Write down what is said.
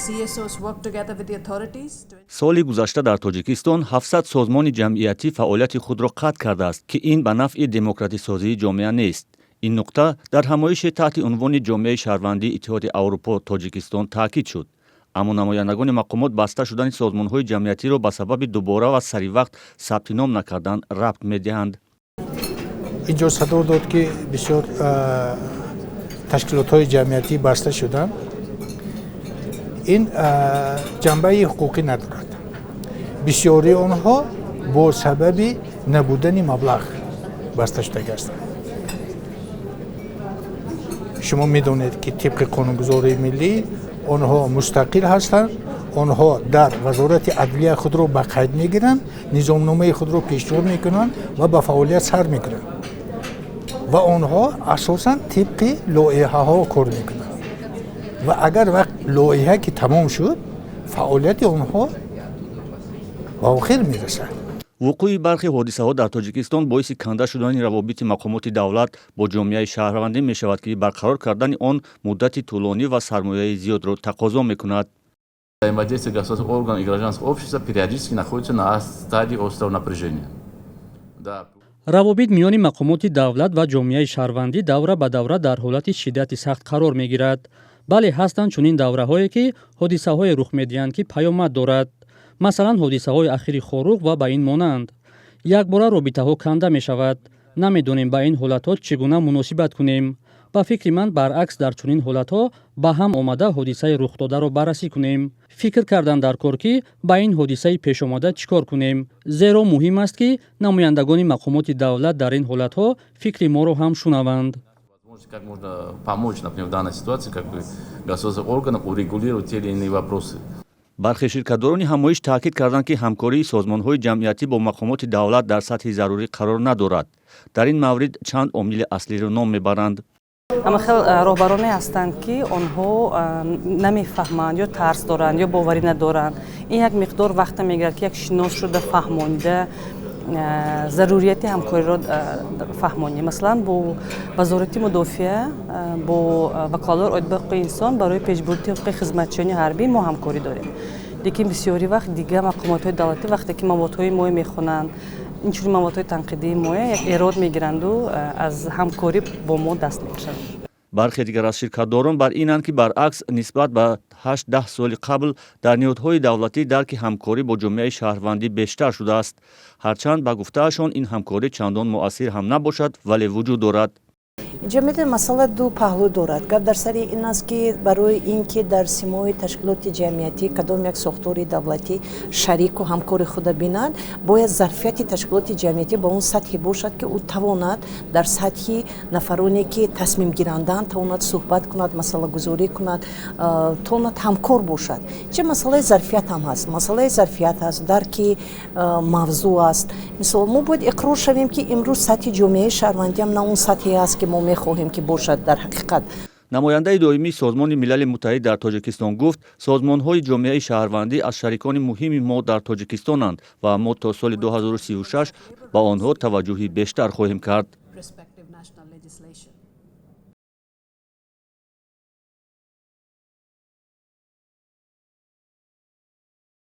CSOs work together with the authorities to Соли гузашта дар Тоҷикистон 700 созмони ҷамъиятӣ фаъолияти худро қатъ кардааст, ки ин ба нафъи демократисозии ҷомеа нест. Ин нуқта дар ҳамоише таҳти унвони «Ҷомеаи шаҳрвандии Иттиҳоди Аврупо Тоҷикистон» таъкид шуд. Аммо намояндагони мақомот баста шудани созмонҳои ҷамъиятиро ба сабаби дубора ва саривақт сабти ном накардан рабт медиҳанд. Инҷо садо дод, ки бисёр ташкилотҳои ҷамъиятӣ баста шуданд. Ин ҷанбаи ҳуқуқӣ надорад. Бисёрии онҳо бо сабаби набудани маблағ баста шудагӣ ҳастанд. Шумо медонед, ки тибқи қонунгузории миллӣ онҳо мустақил ҳастанд. Онҳо дар Вазорати адлия худро ба қайд мегиранд, низомномаи худро пешниҳод мекунанд ва ба фаъолият сар мекунанд ва онҳо асосан тибқи лоиҳаҳо кор мекунанд ва агар вақт лоиҳа ки тамом шуд, фаъолияти онҳо ба охир мерасад. Вуқӯи бархе ҳодисаҳо дар Тоҷикистон боиси канда шудани равобити мақомоти давлат бо ҷомеаи шаҳрвандӣ мешавад, ки барқарор кардани он муддати тӯлонӣ ва сармояи зиёдро тақозо мекунад. Взаимодействие государственных органов и гражданского общества периодически находится на стадии острого напряжения. Да. Равобит миёни мақомоти давлат ва ҷомеаи шаҳрвандӣ давра ба давра дар ҳолати шиддати сахт қарор мегирад. Бале, ҳастанд чунин давраҳое, ки ҳодисаҳое рух медиҳанд, ки паёмад дорад. Масалан, ҳодисаҳои ахири Хоруғ ва ба ин монанд. Якбора робитаҳо канда мешавад. Намедонем, ба ин ҳолатҳо чӣ гуна муносибат кунем. Ба фикри ман, баръакс, дар чунин ҳолатҳо ба ҳам омада, ҳодисаи рухдодаро баррасӣ кунем, фикр кардан дар кор, ки ба ин ҳодисаи пешомада чӣ кор кунем, зеро муҳим аст, ки намояндагони мақомоти давлат дар ин ҳолатҳо фикри моро ҳам шунаванд. Как можно помочь, например, в данной ситуации, как бы государственным органам урегулировать те или иные вопросы. Бархе ширкатдорони ҳамоиш таъкид карданд, ки ҳамкории созмонҳои ҷамъиятӣ бо мақомоти давлат дар сатҳи зарурӣ қарор надорад. Дар ин маврид чанд омили аслиро ном мебаранд. Ама хел роҳбароне ҳастанд, ки онҳо намефаҳманд ё тарс доранд, ё боварӣ надоранд. Ин як миқдор вақта мегирад, ки як шинос шуда, фаҳмонида, зарурияти ҳамкориро фаҳмонӣ. Масалан, бо Вазорати мудофиа, бо ваколатдор оид ба ҳуқуқи инсон барои пешбурди ҳуқуқи хизматчиёни ҳарбӣ мо ҳамкорӣ дорем. Лекин бисёри вақт дигар мақомотҳои давлатӣ, вақте ки маводҳои моя мехонанд, инчунин маводҳои танқидии моя, як эрод мегиранду аз ҳамкорӣ бо мо даст мекашанд. Бархе дигар аз ширкатдорон бар инанд, ки баръакс, нисбат ба 8-10 соли қабл дар ниҳодҳои давлатӣ дарки ҳамкорӣ бо ҷомеаи шаҳрвандӣ бештар шудааст. Ҳарчанд, ба гуфтаашон, ин ҳамкорӣ чандон муассир ҳам набошад, вале вуҷуд дорад. Инҷо медонед, масъала ду паҳлӯ дорад. Гап дар сари ин аст, ки барои ин ки дар симои ташкилоти ҷамъиятӣ кадом як сохтори давлатӣ шарику ҳамкори худа бинад, бояд зарфияти ташкилоти ҷамъиятӣ ба он сатҳе бошад, ки ӯ тавонад дар сатҳи нафароне, ки тасмимгиранданд, тавонад суҳбат кунад, масъалагузорӣ кунад, тавонад ҳамкор бошад. Ча масъалаи зарфият ҳам ҳаст, масъалаи зарфият ҳаст, дарки мавзӯъ аст. Мисол, мо бояд иқрор шавем, ки имрӯз сатҳи ҷомеаи шаҳрвандиам на он сатҳе аст, ки мо мехоҳем, ки бошад дар ҳақиқат. Намояндаи доимии Созмони Милали Муттаҳид дар Тоҷикистон гуфт, созмонҳои ҷомеаи шаҳрвандӣ аз шарикони муҳими мо дар Тоҷикистонанд ва мо то соли 2036 ба онҳо таваҷҷӯҳи бештар хоҳем кард. Respective national legislation.